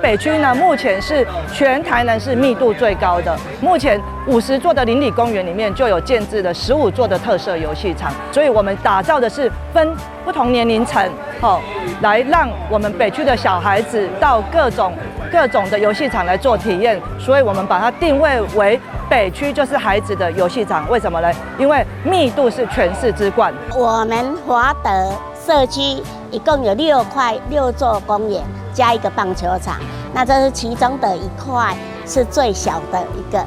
北區呢，目前是全台南市密度最高的。目前50座的鄰里公園裡面就有建置了15座的特色遊戲場，所以我們打造的是分不同年齡層，吼，來讓我們北區的小孩子到各種各種的遊戲場來做體驗。所以我們把它定位為北區就是孩子的遊戲場。為什麼呢？因為密度是全市之冠。我們華德社區一共有6塊6座公園，加一個棒球場，那這是其中的一塊，是最小的一個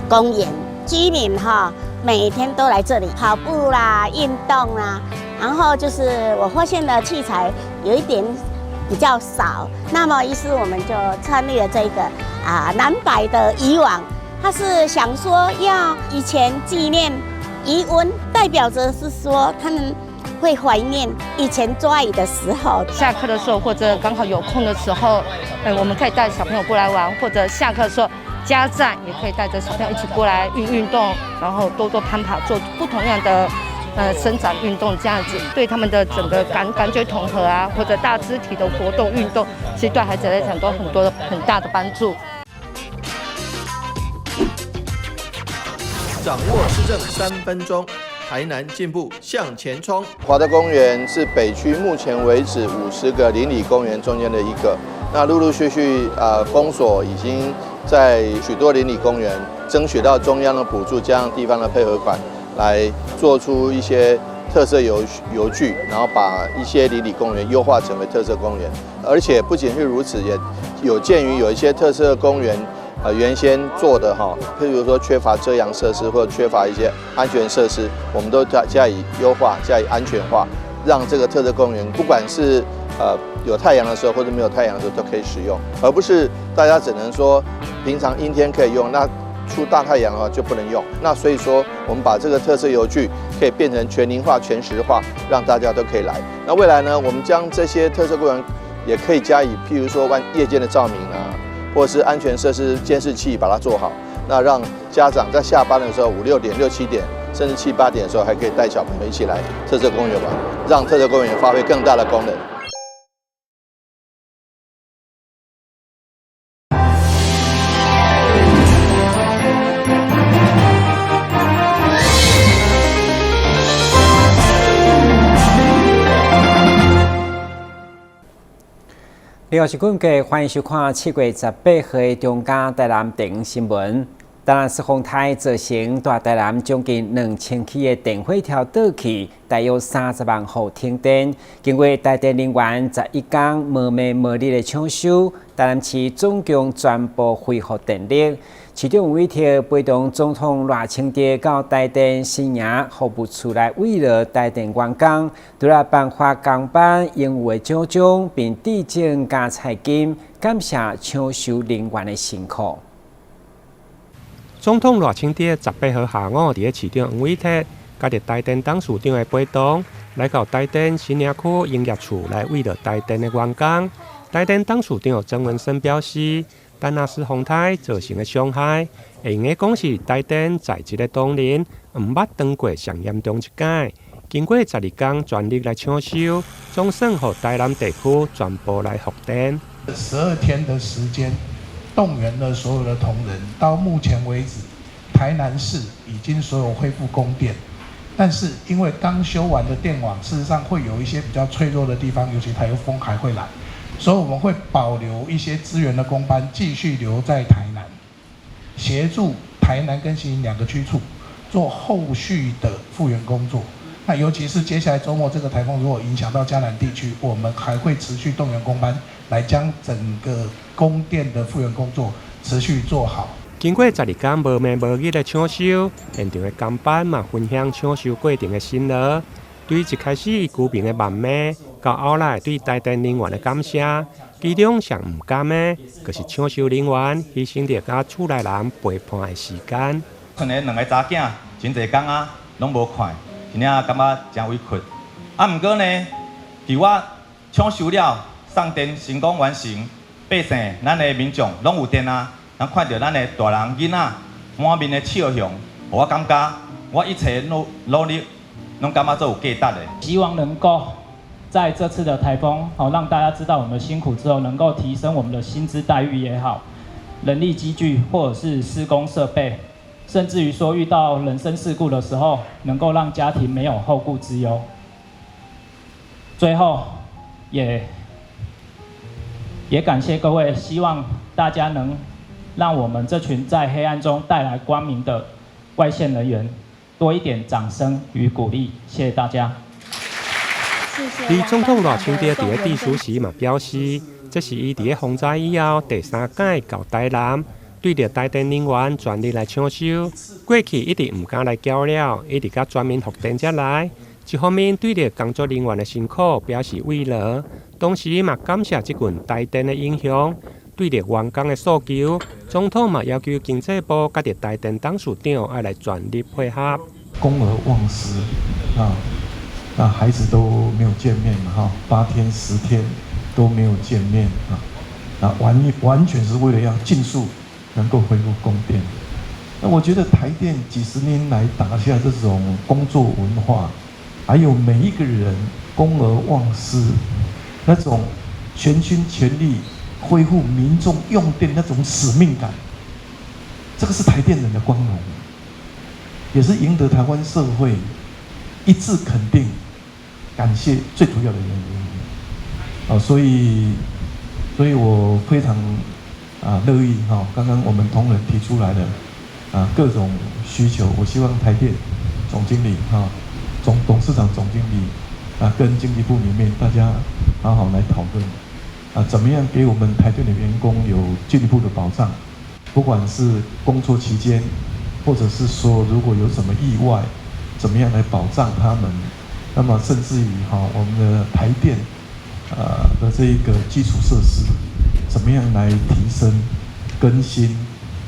公園。居民哈每天都來這裡跑步啦、運動啦，然後就是我發現的器材有一點比較少，那麼於是我們就參與了這個藍白的漁網，他是想說要以前紀念漁塭，代表着是說他們會懷念以前抓魚的時候。下課的時候或者剛好有空的時候，我們可以帶小朋友過來玩，或者下課的時候，家長也可以帶着小朋友一起過來運運動，然後多多攀爬，做不同樣的伸展運動，這樣子對他們的整個感覺統合啊，或者大肢體的活動運動，其實對孩子來講都很多的很大的幫助。掌握市政3分鐘，台南進步向前衝。華德公園是北區目前為止50個鄰里公園中間的一個。那陸陸續續，公所已經在許多鄰里公園爭取到中央的補助，加上地方的配合款，來做出一些特色遊具，然後把一些鄰里公園優化成為特色公園。而且不僅是如此，也有鑑於有一些特色公園，原先做的哈，譬如說缺乏遮陽設施或者缺乏一些安全設施，我們都加以優化、加以安全化，讓這個特色公園不管是有太陽的時候或者沒有太陽的時候都可以使用，而不是大家只能說平常陰天可以用，那出大太陽的話就不能用。那所以說，我們把這個特色遊具可以變成全齡化、全時化，讓大家都可以來。那未來呢，我們將這些特色公園也可以加以，譬如說夜間的照明啊，或者是安全設施監視器把它做好，那讓家長在下班的時候5、6點、6、7點，甚至7、8點的時候，還可以帶小朋友一起來特色公園玩，讓特色公園發揮更大的功能。你好，我是冠傑，歡迎收看7月18號的中嘉台南電新聞。台南市風台造成大台南將近2000起的電火條倒去，大約30萬戶停電。經過台電人員11工無暝無日的搶修，台南市總共全部恢復電力。市長委託陪同總統賴清德到台電新營服務處來慰勞台電員工，除了頒發工班應有的獎章，並致贈加菜金，感謝搶修人員的辛苦。總統賴清德18號下午佇咧市長黃偉哲，佮著台電董事長的陪同，來到台電新營區營業處來慰勞台電的員工。台電董事長曾文生表示，丹娜絲風颱造成的傷害，會用得講是台電在職的同仁毋捌當過上嚴重一擺。經過12工全力來搶修，總算予台南地區全部來復電。 12天的時間，動員了所有的同仁，到目前為止，台南市已經所有恢復供電，但是因為剛修完的電網，事實上會有一些比較脆弱的地方，尤其台風還會來，所以我們會保留一些支援的工班繼續留在台南，協助台南跟新營兩個區處做後續的復原工作。那尤其是接下來週末這個台風如果影響到嘉南地區，我們還會持續動員工班來將整個供電的復原工作持續做好。經過12工無暝無日的搶修，現場的工班嘛分享搶修過程的辛勞。對一開始居民的謾罵，到後來對台電人員的感謝，其中上毋甘的，就是搶修人員犧牲著佮厝內人陪伴的時間。賰的兩个查囝，真濟工啊，攏無看，真正感覺誠委屈。啊，毋過呢，佇我搶修了，送電成功完成，百姓咱的民眾攏有電啊，咱看著咱的大人囡仔滿面的笑容，予我感覺我一切努努力，攏感覺做有價值的。希望能夠在這次的颱風，好讓大家知道我們的辛苦之後，能夠提升我們的薪資待遇也好，人力機具或者是施工設備，甚至於說遇到人身事故的時候，能夠讓家庭沒有後顧之憂。最後，也感謝各位，希望大家能讓我們這群在黑暗中帶來光明的外線人員多一點掌聲與鼓勵，謝謝大家。而總統賴清德佇咧致辭時嘛表示，這是伊佇咧風災以後第三擺到台南，對著台電人員全力來搶修。過去一直毋敢來攪擾，一直到全民復電才來。一方面對著工作人員的辛苦表示慰勞，同時嘛感謝這群台電的英雄。對著員工的訴求，總統嘛要求經濟部佮著台電董事長愛來全力配合。公而忘私啊！那孩子都沒有見面嘛，哈，8天10天都沒有見面啊，那完全是為了要盡速能夠恢復供電。那我覺得台電幾十年來打下這種工作文化，還有每一個人公而忘私那種全心全力恢復民眾用電那種使命感，這個是台電人的光榮，也是贏得台灣社會一致肯定。感謝最主要的原因，啊，所以我非常樂意哈，剛剛我們同仁提出來的各種需求，我希望台電總經理哈、總董事長、總經理跟經濟部裡面大家好好來討論怎麼樣給我們台電的員工有進一步的保障，不管是工作期間，或者是說如果有什麼意外，怎麼樣來保障他們？那麼甚至於哈，我們的台電，的這一個基礎設施，怎麼樣來提升、更新，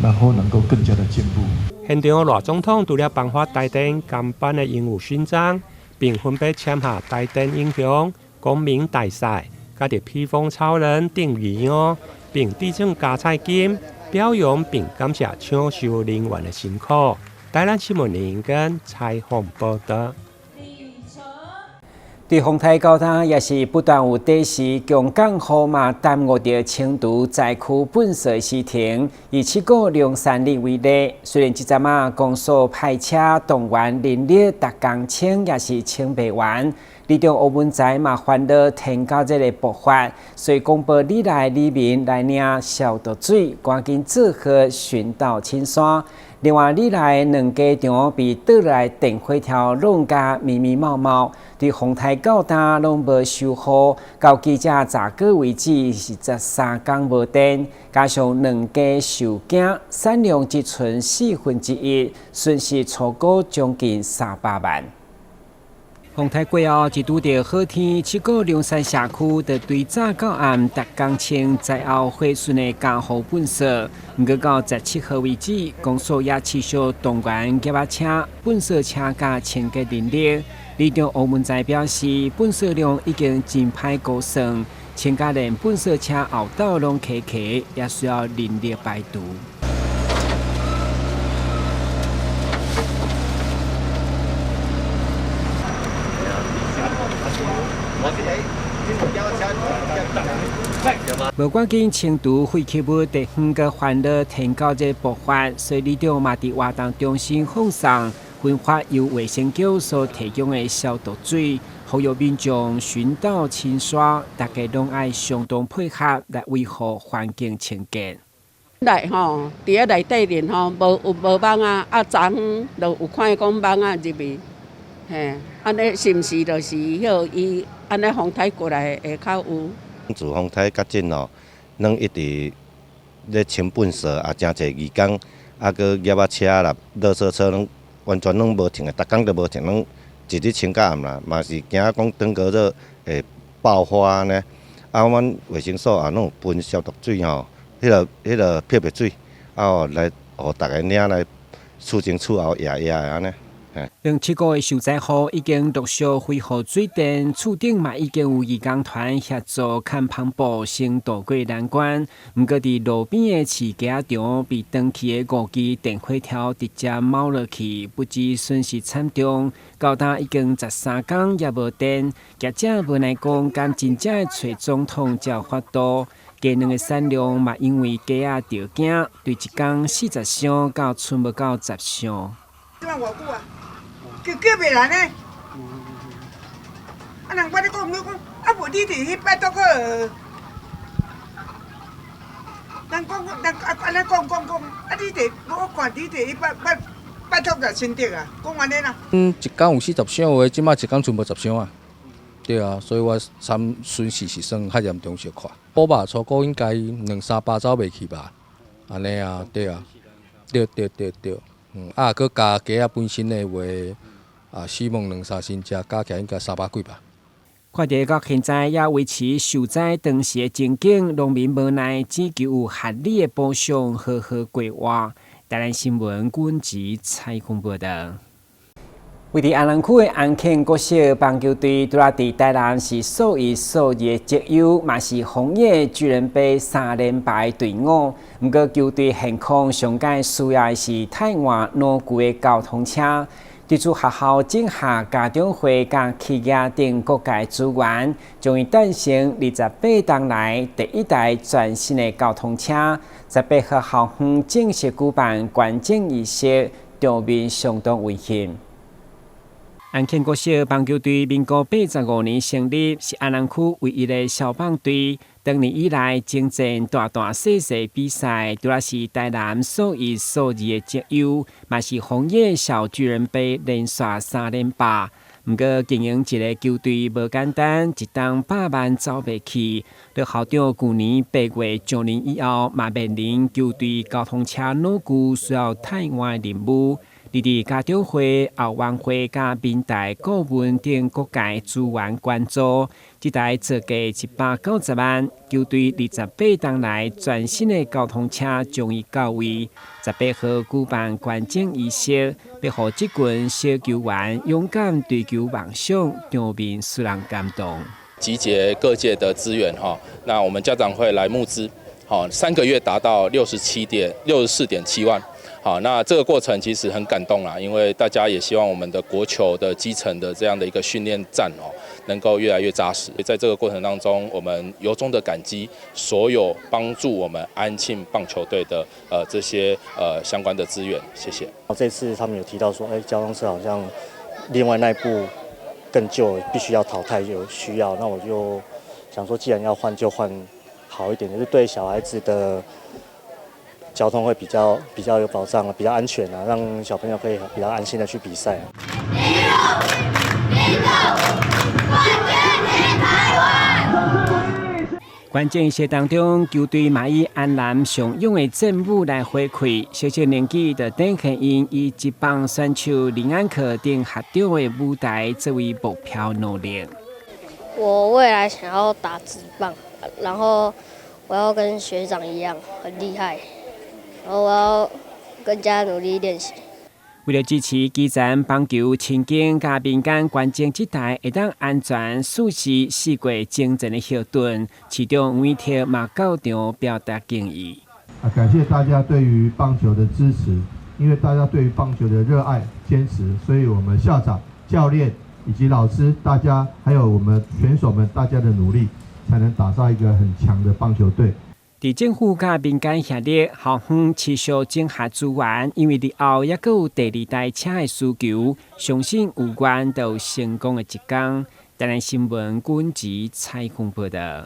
然後能夠更加的進步。現場賴總統除了頒發台電金頒的榮譽勳章，並分別簽下台電英雄、公民大使、佮著披風超人等字樣，並致贈加菜金，表揚並感謝搶修人員的辛苦。台南新聞林根採訪報道。對風颱到今也是不斷有短時強降雨嘛，耽誤著清除災區糞埽時程。以七股龍山里為例，雖然這陣仔公所派車動員人力逐工清，也是清袂完。里長吳文才嘛煩惱天狗熱的爆發，所以公布里內里民來領消毒水，趕緊做好巡倒清山。另外，里內兩家場被倒來電火柱弄甲密密茂茂，對風颱到今攏無修好，到記者查稿為止是13工無電，加上兩家受驚，產量只剩1/4，損失粗估將近300萬。風颱過後，一拄著好天，七股龍山社區就對早到暗，逐工清災後毀損的家戶糞埽。毋過到17號為止，公所也持續動員業仔車、糞埽車佮清潔人力。里長吳文才表示，糞埽量已經真歹估算，清甲連糞埽車後斗攏卡卡，也需要人力排除。無趕緊清除廢棄物，地方閣煩惱天狗熱爆發，所以里長嘛佇活動中心放送分發由衛生局所提供的消毒水，呼籲民眾巡倒清刷，大家攏愛相當配合來維護環境清潔。來吼，佇咧內底面吼，無有無蠓仔，啊，昨昏就有看講蠓仔入去，嘿，按呢是毋是就是彼伊按呢風颱過來會較有？自風颱較緊哦，攏一直咧清糞埽，也誠濟義工，啊，閣業仔車啦、垃圾車攏完全攏無停的，逐工都無停，攏一直清到暗啦，嘛是驚講登革熱會爆發按呢。啊，阮衛生所也攏有噴消毒水吼，彼個漂白水，啊，來予逐家領來厝前厝後壓壓的按呢。兩七個月受災戶已經陸續恢復水電，厝頂嘛已經有義工團協助崁帆布先渡過難關。毋過佇路邊的飼雞仔場被斷去的五支電火柱直接錨落去，不止損失慘重，到今已經13工也無電。業者無奈講，敢真正會揣總統才有法度。雞卵的產量嘛因為雞仔著驚，對一工40箱到賰無夠10箱。這擺偌久啊？叫叫袂來呢？啊，人我咧講，你講，啊無你佇彼擺倒閣，人講人啊按呢講講講，啊你佇我看你佇彼擺拜拜託共清德啊，講按呢啦。嗯，一工有40箱的話，這擺一工賰無10箱啊。對啊，所以我參損失是算較嚴重小可。補吧，初估應該兩三百走袂去吧？按呢啊，對啊，對對對對，嗯，啊，閣加雞仔本身的話，啊，死亡兩三千隻，加起來應該300幾吧。看著到現在也維持受災當時的情景，農民無奈只求有合理的補償，好好過活。台南新聞阮子採訪報導。位佇安南區的安慶國小棒球隊，拄仔佇台南是數一數二的績優，嘛是楓葉巨人盃三連敗的隊伍。毋過球隊現況上蓋需要的是汰換老舊的交通車。對此學校整合家長會佮企業等各界資源，終於誕生28冬來第一台全新的交通車。18號校方正式舉辦捐贈儀式，場面相當溫馨。安慶國小棒球隊民國85年成立，是安南區唯一的消棒隊。多年以來，征戰大大細細比賽，拄仔是台南數一數二的績優，嘛是楓葉小巨人盃連續三連霸。毋過經營一个球隊無簡單，一冬百萬走袂去。劉校長舊年8月上任以後，嘛面臨球隊交通車老舊需要汰換的任務。佇佇家長會、後援會佮民代顧問等各界資源捐助，這台造價190萬，球隊28冬來全新的交通車終於到位。18號舉辦捐贈儀式，欲予這群小球員勇敢追求夢想，場面使人感動。集結各界的資源哈，那我們家長會來募資，好，3個月達到64.7萬。好，那這個過程其實很感動啦，因為大家也希望我們的國球的基層的這樣的一個訓練站哦，能夠越來越紮實。在這個過程當中，我們由衷的感激所有幫助我們安慶棒球隊的這些相關的資源，謝謝。這次他們有提到說，哎，交通車好像另外那部更舊，必須要淘汰，有需要。那我就想說，既然要換，就換好一點，就是對小孩子的交通會比較有保障，比較安全啊，讓小朋友可以比較安心的去比賽。一六五，台灣。捐贈儀式當中，球隊嘛以安南上勇的戰舞來回饋。小小年紀就展現𪜶以職棒選手林安可等學長的舞台作為目標努力。我未來想要打職棒，然後我要跟學長一樣很厲害，然後我要更加努力練習。為了支持基層棒球親情佮民間捐贈這台會當安全舒適四季征戰的後盾，市長黃偉哲嘛到場表達敬意。啊，感謝大家對於棒球的支持，因為大家對於棒球的熱愛、堅持，所以我們校長、教練以及老師，大家還有我們選手們，大家的努力，才能打造一個很強的棒球隊。佇政府佮民間協力，校方持續整合資源，因為日後猶閣有第二台車的需求，相信有緣就有成功的一天。台南新聞阮子採訪報導。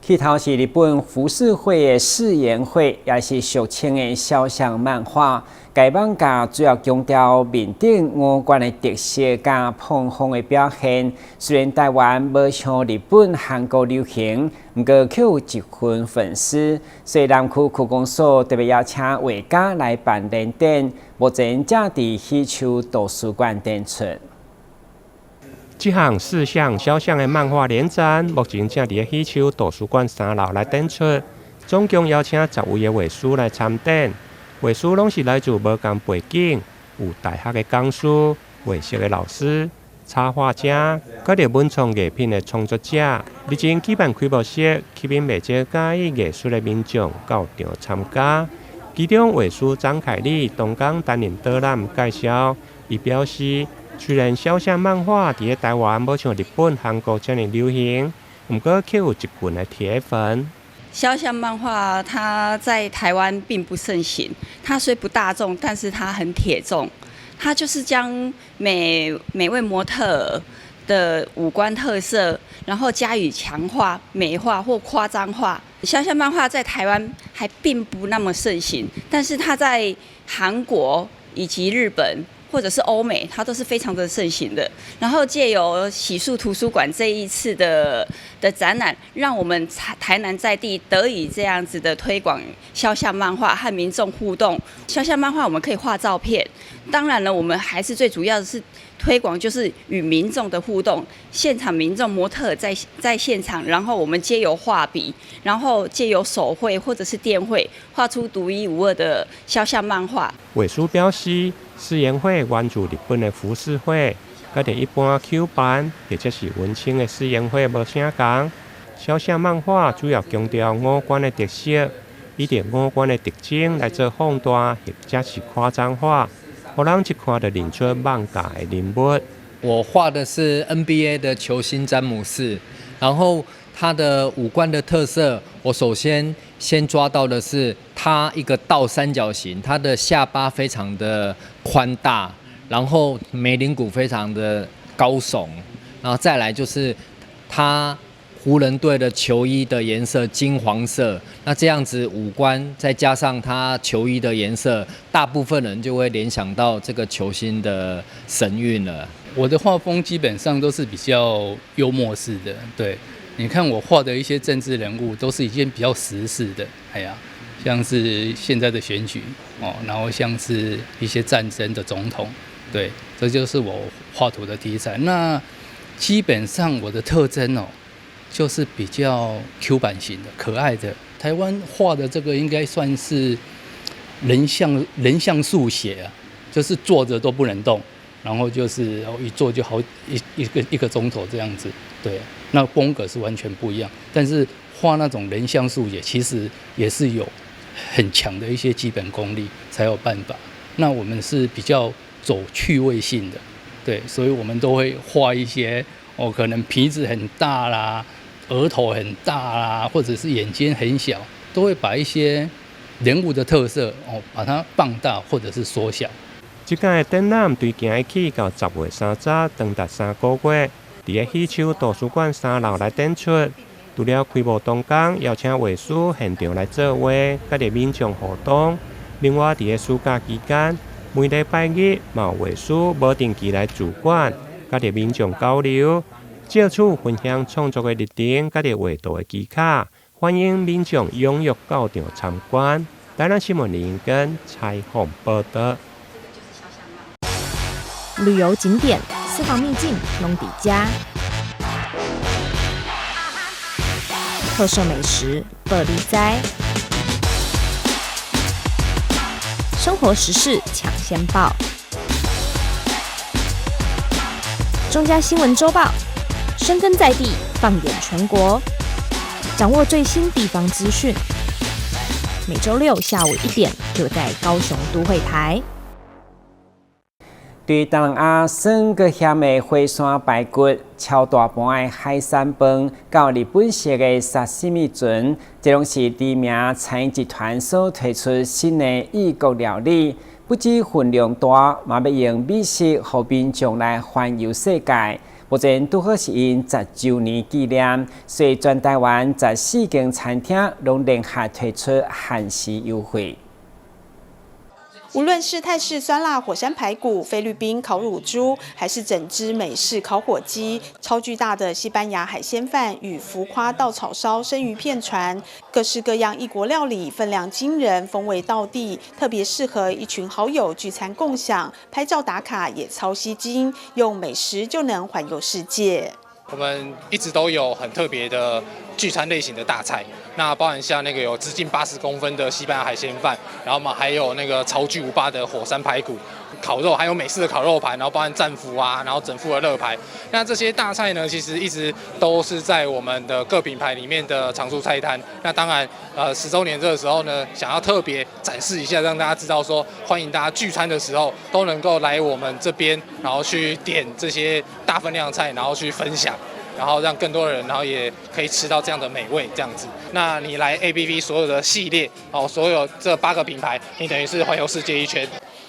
起頭是日本浮世繪的似顏繪，也是俗稱的肖像漫畫。該漫畫主要強調面頂五官的特色佮膨風的表現。雖然台灣無像日本、韓國流行，毋過卻有一群粉絲。所以南區區公所特別邀請畫家來辦聯展，目前正佇喜樹圖書館展出。這項四項肖像的漫畫聯展，目前正佇喜樹圖書館三樓來展出。總共邀請10位的畫師來參展，畫師攏是來自無仝背景，有大學的講師、畫室的老師、插畫家，佮著文創藝品的創作者。日前舉辦開幕式，吸引袂少佮意藝術的民眾到場參加。其中畫師張凱麗當工擔任導覽介紹，伊表示，雖然肖像漫畫佇咧台灣無像日本、韓國遮爾流行，毋過卻有一群的鐵粉。肖像漫畫它在台灣並不盛行，它雖不大眾，但是它很鐵眾。它就是將每每位模特的五官特色，然後加以強化、美化或誇張化。肖像漫畫在台灣還並不那麼盛行，但是它在韓國以及日本或者是歐美，它都是非常的盛行的。然後借由喜樹圖書館這一次的展覽，讓我們台南在地得以這樣子的推廣肖像漫畫和民眾互動。肖像漫畫我們可以畫照片，當然了，我們還是最主要的是推廣就是與民眾的互動，現場民眾模特在現場，然後我們借由畫筆，然後借由手繪或者是電繪，畫出獨一無二的肖像漫畫。畫師表示，似顏繪源自日本的浮世繪，佮著一般 Q 版或者是文青的似顏繪無啥仝。肖像漫畫主要強調五官的特色，以著五官的特徵來做放大或者是誇張化，予人一看就認出漫畫的人物。我畫的是 NBA 的球星詹姆斯，然後他的五官的特色，我首先先抓到的是他一個倒三角形，他的下巴非常的寬大，然後眉稜骨非常的高聳，然後再來就是他湖人隊的球衣的顏色金黃色，那這樣子五官再加上他球衣的顏色，大部分人就會聯想到這個球星的神韻了。我的畫風基本上都是比較幽默式的，對，你看我畫的一些政治人物都是一些比較時事的，哎呀，像是現在的選舉哦，然後像是一些戰爭的總統，對，這就是我畫圖的題材。那基本上我的特徵哦，就是比較 Q 版型的、可愛的。台灣畫的這個應該算是人像速寫啊，就是坐着都不能動，然後就是一坐就好一個鐘頭這樣子。對，那風格是完全不一樣。但是畫那種人像速寫，其實也是有很強的一些基本功力才有辦法。那我們是比較走趣味性的，對，所以我們都會畫一些哦，可能鼻子很大啦，額頭很大啦，或者是眼睛很小，都會把一些人物的特色哦，把它放大或者是縮小。這屆的展覽對今日起到10月30，長達3個月，佇咧喜秋圖書館三樓來展出。除了開幕當工，邀請畫師現場來作畫，佮著民眾互動。另外，佇咧暑假期間，每禮拜日嘛有畫師無定期來駐館，佮著民眾交流，借此分享創作的歷程，佮著畫圖的技巧，歡迎民眾踴躍到場參觀。台南新聞林根採訪報道。旅遊景點、私房秘境攏佇遮，特色美食報你知，生活時事搶先報，中嘉新聞週報，深耕在地，放眼全國，掌握最新地方資訊。每週六下午1點，就在高雄都會台。對東南亞酸閣鹹的火山排骨、超大盤的海產飯，到日本式的沙西米船，這攏是知名餐飲集團所推出新的異國料理。不止份量大，嘛欲用美食予民眾來環遊世界。目前拄好是𪜶10週年紀念，所以全台灣14間餐廳攏聯合推出限時優惠。無論是泰式酸辣火山排骨、菲律賓烤乳豬，還是整隻美式烤火雞、超巨大的西班牙海鮮飯與浮誇稻草燒生魚片船，各式各樣異國料理，分量驚人，風味道地，特別適合一群好友聚餐共享、拍照打卡也超吸睛，用美食就能環遊世界。我們一直都有很特別的聚餐類型的大菜，那包含像那個有直徑80公分的西班牙海鮮飯，然後嘛還有那個超巨無霸的火山排骨，烤肉，還有美式的烤肉盤，然後包含戰斧啊，然後整副的肋排。那這些大菜呢，其實一直都是在我們的各品牌裡面的常駐菜單。那當然，10週年這個時候呢，想要特別展示一下，讓大家知道說，歡迎大家聚餐的時候都能夠來我們這邊，然後去點這些大分量菜，然後去分享。然後讓更多人，然後也可以吃到這樣的美味，這樣子。那你來 ABV 所有的系列哦，所有這八個品牌，你等於是環遊世界一圈。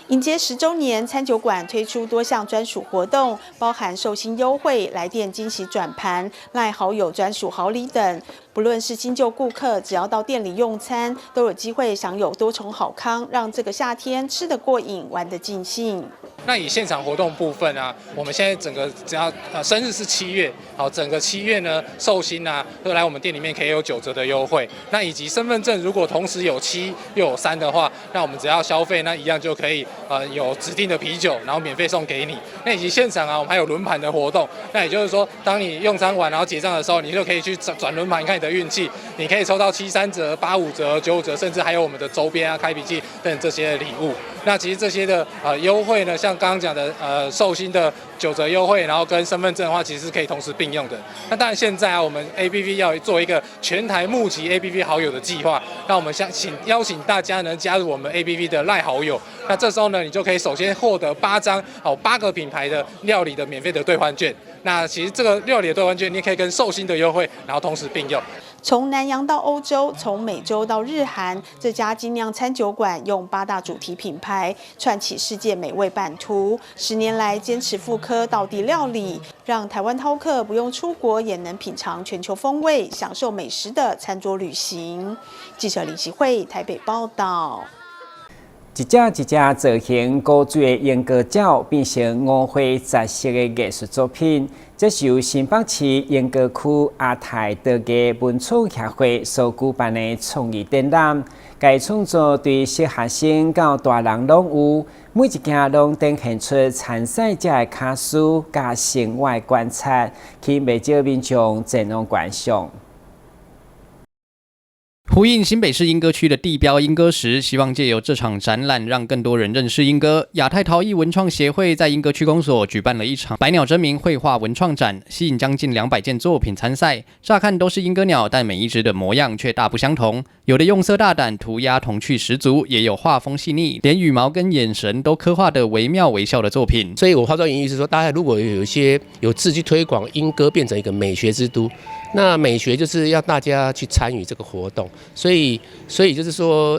迎接10週年，餐酒館推出多項專屬活動，包含壽星優惠、來電驚喜轉盤、LINE 好友專屬好禮等。不論是新舊顧客，只要到店裡用餐，都有機會享有多重好康，讓這個夏天吃得過癮，玩得盡興。那以現場活動部分啊，我們現在整個只要生日是七月，好，整個七月呢，壽星啊都來我們店裡面可以有9折的優惠。那以及身份證如果同時有七又有三的話，那我們只要消費，那一樣就可以有指定的啤酒，然後免費送給你。那以及現場啊，我們還有輪盤的活動。那也就是說，當你用餐完然後結賬的時候，你就可以去轉轉輪盤，看你的運氣，你可以抽到73折、85折、95折，甚至還有我們的周邊啊、開瓶器等這些禮物。那其實這些的優惠呢，像剛剛講的壽星的9折優惠，然後跟身份證的話，其實是可以同時並用的。那當然現在啊，我們 ABV 要做一個全台募集 ABV 好友的計劃，那我們想請邀請大家呢加入我們 ABV 的 LINE 好友。那這時候呢，你就可以首先獲得8張哦8個品牌的料理的免費的兌換券。那其實這個料理的兌換券，你可以跟壽星的優惠，然後同時並用。從南洋到歐洲，從美洲到日韓，這家精釀餐酒館用八大主題品牌串起世界美味版圖。10年來堅持復刻道地料理，讓台灣饕客不用出國也能品嘗全球風味，享受美食的餐桌旅行。記者林習慧台北報道。一隻一隻造型古錐的鸚哥鳥變成五花雜色的藝術作品，這是由新北市鶯歌區亞太陶藝文創協會所舉辦的創意展覽。該創作對小學生到大人攏有，每一件攏展現出參賽者的巧思佮生活的觀察，吸引袂少民眾前往觀賞。呼應新北市鶯歌區的地標鶯歌石，希望借由這場展覽，讓更多人認識鶯歌。亞太陶藝文創協會在鶯歌區公所舉辦了一場百鳥爭鳴繪畫文創展，吸引將近200件作品參賽。乍看都是鶯歌鳥，但每一隻的模樣卻大不相同。有的用色大膽，塗鴉童趣十足；也有畫風細膩，連羽毛跟眼神都刻畫得惟妙惟肖的作品。所以我拋磚引玉是說，大家如果有一些有志去推廣鶯歌，變成一個美學之都，那美學就是要大家去參與這個活動。所以就是說，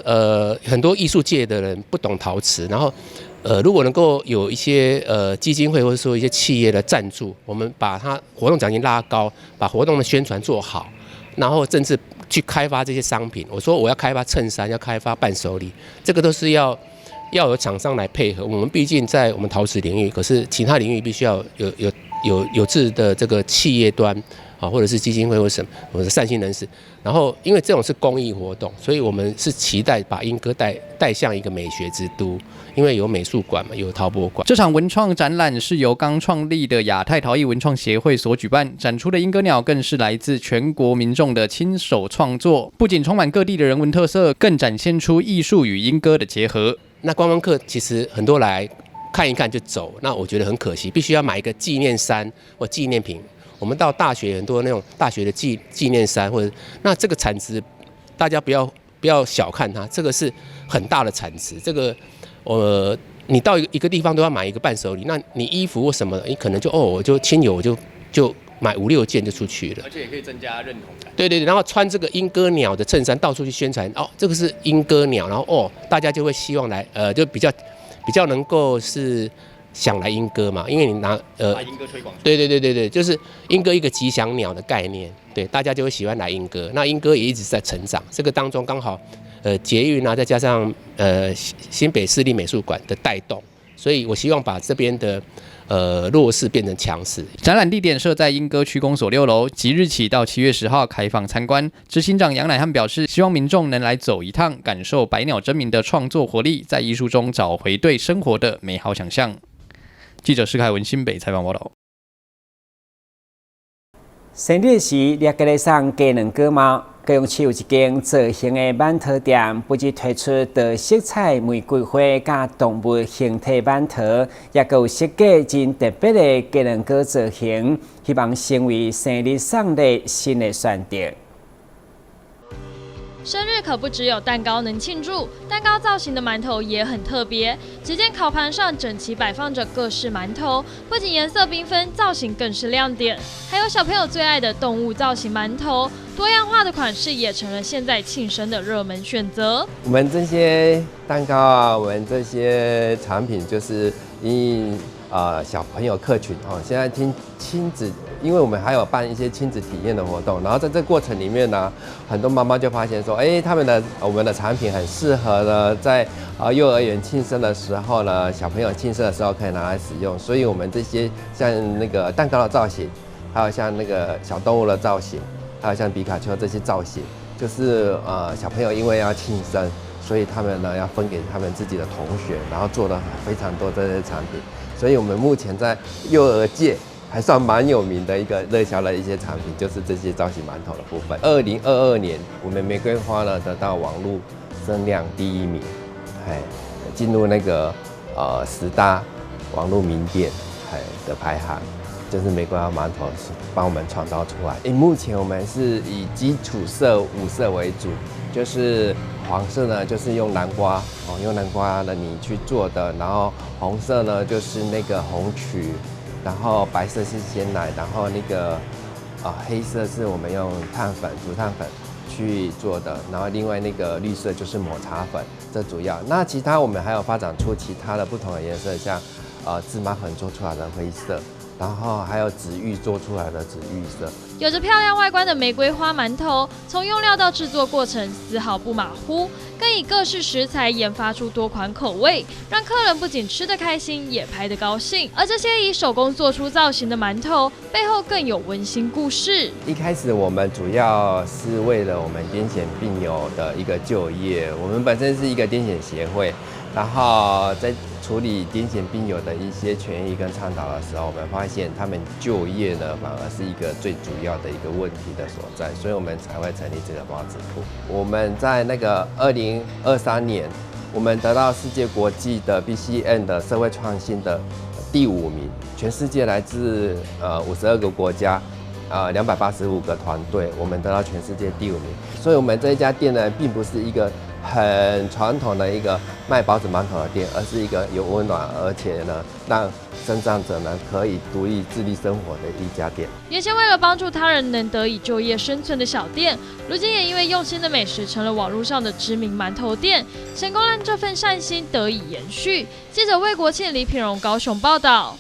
很多藝術界的人不懂陶瓷，然後，如果能夠有一些基金會或者說一些企業的贊助，我們把它活動獎金拉高，把活動的宣傳做好，然後甚至去開發這些商品。我說我要開發襯衫，要開發伴手禮，這個都是要有廠商來配合。我們畢竟在我們陶瓷領域，可是其他領域必須要有志的這個企業端。啊，或者是基金會或者什麼，或者善心人士，然後因為這種是公益活動，所以我們是期待把鶯歌帶向一個美學之都，因為有美術館嘛，有陶博館。這場文創展覽是由剛創立的亞太陶藝文創協會所舉辦，展出的鶯歌鳥更是來自全國民眾的親手創作，不僅充滿各地的人文特色，更展現出藝術與鶯歌的結合。那觀光客其實很多來看一看就走，那我覺得很可惜，必須要買一個紀念衫或紀念品。我們到大學很多那種大學的紀念衫，或者那這個產值，大家不要小看它，這個是很大的產值。這個，你到一個地方都要買一個伴手禮，那你衣服或什麼，你可能就哦，我就親友我就買五六件就出去了。而且也可以增加認同感。對對對，然後穿這個鶯歌鳥的襯衫到處去宣傳，哦，這個是鶯歌鳥，然後哦，大家就會希望來，就比較能夠是想來鶯歌嘛，因為你拿鶯歌推廣，對對對對對，就是鶯歌一個吉祥鳥的概念，對，大家就會喜歡來鶯歌。那鶯歌也一直在成長，這個當中剛好，捷運啊，再加上新北市立美術館的帶動，所以我希望把這邊的弱勢變成強勢。展覽地點設在鶯歌區公所6樓，即日起到7月10號開放參觀。執行長楊乃漢表示，希望民眾能來走一趟，感受百鳥爭鳴的創作活力，在藝術中找回對生活的美好想象。記者施凱文新北採訪報道。生日時，掠過來送雞卵糕嗎？高雄市有一間造型的饅頭店，不只推出多色彩玫瑰花佮動物形體饅頭，也閣有設計真特別的雞卵糕造型，希望成為生日送禮新的選擇。生日可不只有蛋糕能慶祝，蛋糕造型的饅頭也很特別。只見烤盤上整齊擺放着各式饅頭，不僅顏色繽紛，造型更是亮點。還有小朋友最愛的動物造型饅頭，多樣化的款式也成了現在慶生的熱門選擇。我們這些蛋糕啊，我們這些產品就是因小朋友客群哦，現在聽親子。因為我們還有辦一些親子體驗的活動，然後在這過程裡面呢，很多媽媽就發現說，哎，他們的我們的產品很適合呢，在幼兒園慶生的時候呢，小朋友慶生的時候可以拿來使用。所以，我們這些像那個蛋糕的造型，還有像那個小動物的造型，還有像比卡丘這些造型，就是小朋友因為要慶生，所以他們呢要分給他們自己的同學，然後做了非常多這些產品。所以我們目前在幼兒界還算蠻有名的一個熱銷的一些產品，就是這些造型饅頭的部分。2022年，我們玫瑰花呢得到網路聲量第一名，哎，進入那個10大網路名店哎的排行，就是玫瑰花饅頭是幫我們創造出來。目前我們是以基礎色5色為主，就是黃色呢就是用南瓜哦，用南瓜的泥去做的，然後紅色呢就是那個紅曲。然後白色是鮮奶，然後那個黑色是我們用碳粉、竹炭粉去做的，然後另外那個綠色就是抹茶粉，這主要。那其他我們還有發展出其他的不同的顏色，像芝麻粉做出來的灰色，然後還有紫玉做出來的紫玉色。有着漂亮外觀的玫瑰花饅頭，從用料到製作過程絲毫不馬虎，更以各式食材研發出多款口味，讓客人不僅吃得開心，也拍得高興。而這些以手工做出造型的饅頭，背後更有溫馨故事。一開始我們主要是為了我們癲癇病友的一個就業，我們本身是一個癲癇協會，然後在處理癲癇病友的一些權益跟倡導的時候，我們發現他們就業呢，反而是一個最主要的一個問題的所在，所以我們才會成立這個包子鋪。我們在那個2023年，我們得到世界國際的 BCN 的社會創新的第5名，全世界來自52個國家，285個團隊，我們得到全世界第5名。所以，我們這一家店呢，並不是一個很傳統的一個賣包子饅頭的店，而是一個有溫暖，而且呢，讓身障者呢可以獨立自立生活的一家店。原先為了幫助他人能得以就業生存的小店，如今也因為用心的美食成了網絡上的知名饅頭店，成功讓這份善心得以延續。記者魏國慶、李品榮高雄報道。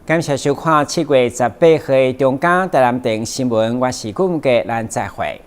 感謝收看7月18號的中嘉台南電新聞，我是顧文傑，咱再會。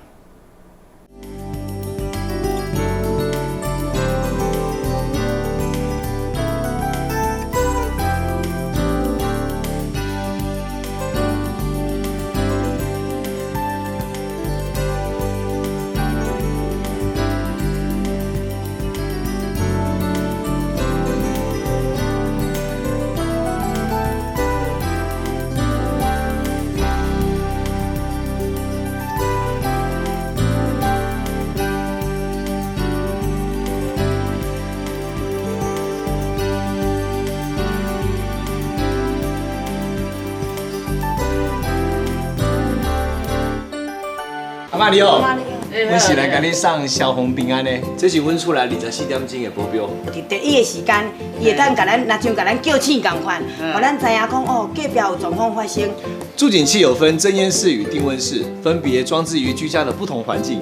阿嬤你好，阮是來共你送消防平安的，這是阮厝內24點鐘的保鏢。佇第一个時間，伊會當共咱，若像共咱叫醒仝款，予咱知影講哦，隔壁有狀況發生。住警器有分偵煙室與定溫室，分別裝置於居家的不同環境。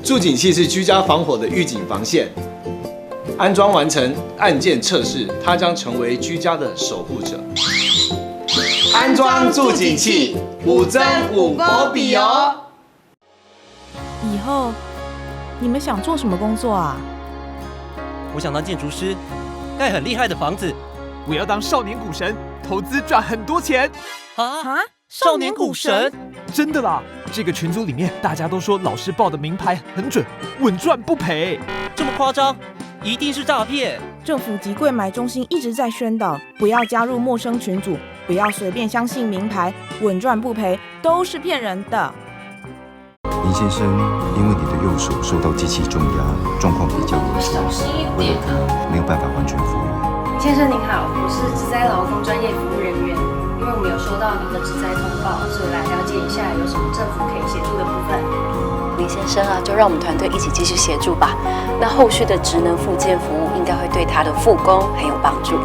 住警器是居家防火的預警防線，安裝完成按鍵測試，它將成為居家的守護者。安裝住警器，五針五波比哦。以後你們想做什麼工作啊？我想當建築師，蓋很厲害的房子。我要當少年股神，投資賺很多錢。啊！少年股神？真的啦！這個群組裡面大家都說老師報的名牌很準，穩賺不賠。這麼誇張？一定是詐騙！政府及櫃買中心一直在宣導，不要加入陌生群組，不要隨便相信名牌，穩賺不賠都是騙人的。林先生，因為你的右手受到機器重壓，狀況比較嚴重，為了可能沒有辦法完全復原。林先生您好，我是職災勞工專業服務人員，因為我們有收到您的職災通報，所以來了解一下有什麼政府可以協助的部分。林先生啊，就讓我們團隊一起繼續協助吧。那後續的職能復健服務應該會對他的復工很有幫助。